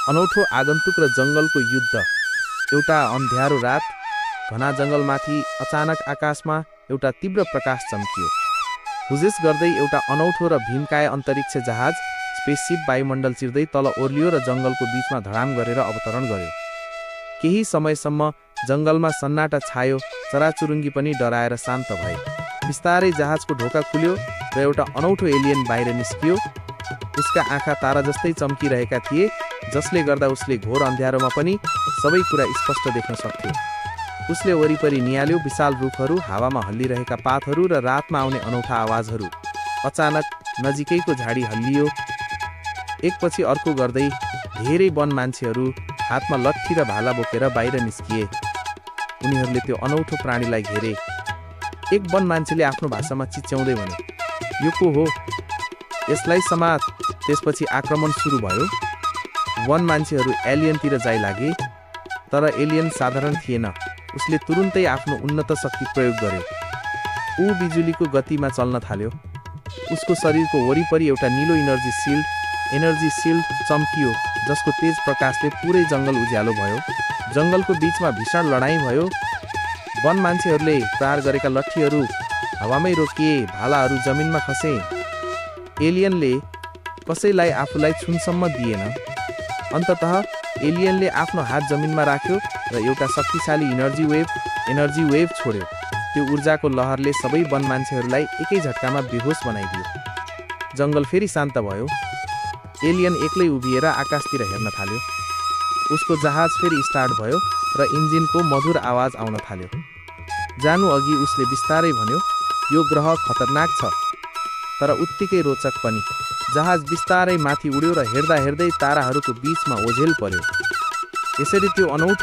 अनौठो आगन्तुक र जङ्गलको युद्ध। एउटा अन्ध्यारो रात, घना जङ्गलमाथि अचानक आकाशमा एउटा तीव्र प्रकाश चम्कियो। हुजेस गर्दै एउटा अनौठो र भीमकाय अन्तरिक्ष जहाज स्पेसशिप वायुमण्डल चिर्दै तल ओर्लियो र जङ्गलको बीचमा धडाम गरेर अवतरण गर्यो। केही समयसम्म जङ्गलमा सन्नाटा छायो, चराचुरुङ्गी पनि डराएर शान्त भए। बिस्तारै जहाजको ढोका खुल्यो र एउटा अनौठो एलियन बाहिर निस्कियो। उसका आँखा तारा जस्तै चम्किरहेका थिए, जसले गर्दा उसले घोर अँध्यारोमा पनि सबै कुरा स्पष्ट देख्न सक्थ्यो। उसले वरिपरि निहाल्यो, विशाल रुखहरू, हावामा हल्लिरहेका पातहरू र रातमा आउने अनौठा आवाजहरू। अचानक नजिकैको झाडी हल्लियो। एकपछि अर्को गर्दै धेरै वन मान्छेहरू हातमा लट्ठी र भाला बोकेर बाहिर निस्किए। उनीहरूले त्यो अनौठो प्राणीलाई घेरे। एक वन मान्छेले आफ्नो भाषामा चिच्याउँदै भने, यो को हो? यसलाई समात। त्यसपछि आक्रमण सुरु भयो। वन मान्छेहरू एलियनतिर जाइ लागे, तर एलियन साधारण थिएन। उसले तुरुन्तै आफ्नो उन्नत शक्ति प्रयोग गर्यो। ऊ बिजुलीको गतिमा चल्न थाल्यो। उसको शरीरको वरिपरि एउटा नीलो एनर्जी सिल्ड चम्कियो, जसको तेज प्रकाशले पुरै जङ्गल उज्यालो भयो। जङ्गलको बीचमा भीषण लडाईँ भयो। वन मान्छेहरूले प्रहार गरेका लट्ठीहरू हावामै रोकिए, भालाहरू जमिनमा खसे। एलियनले कसैलाई आफूलाई छुनसम्म दिएन। अन्ततः एलियनले आफ्नो हात जमिनमा राख्यो र एउटा शक्तिशाली एनर्जी वेभ छोड्यो। त्यो ऊर्जाको लहरले सबै वन मान्छेहरूलाई एकै झट्कामा बेहोस बनाइदियो। जङ्गल फेरि शान्त भयो। एलियन एक्लै उभिएर आकाशतिर हेर्न थाल्यो। उसको जहाज फेरि स्टार्ट भयो र इन्जिनको मधुर आवाज आउन थाल्यो। जानु अघि उसले बिस्तारै भन्यो, यो ग्रह खतरनाक छ, तर उत्तिकै रोचक पनि। जहाज बिस्तारै माथि उड्यो र हेर्दा हेर्दै ताराहरूको बीचमा ओझेल पर्यो। यसरी त्यो अनौठो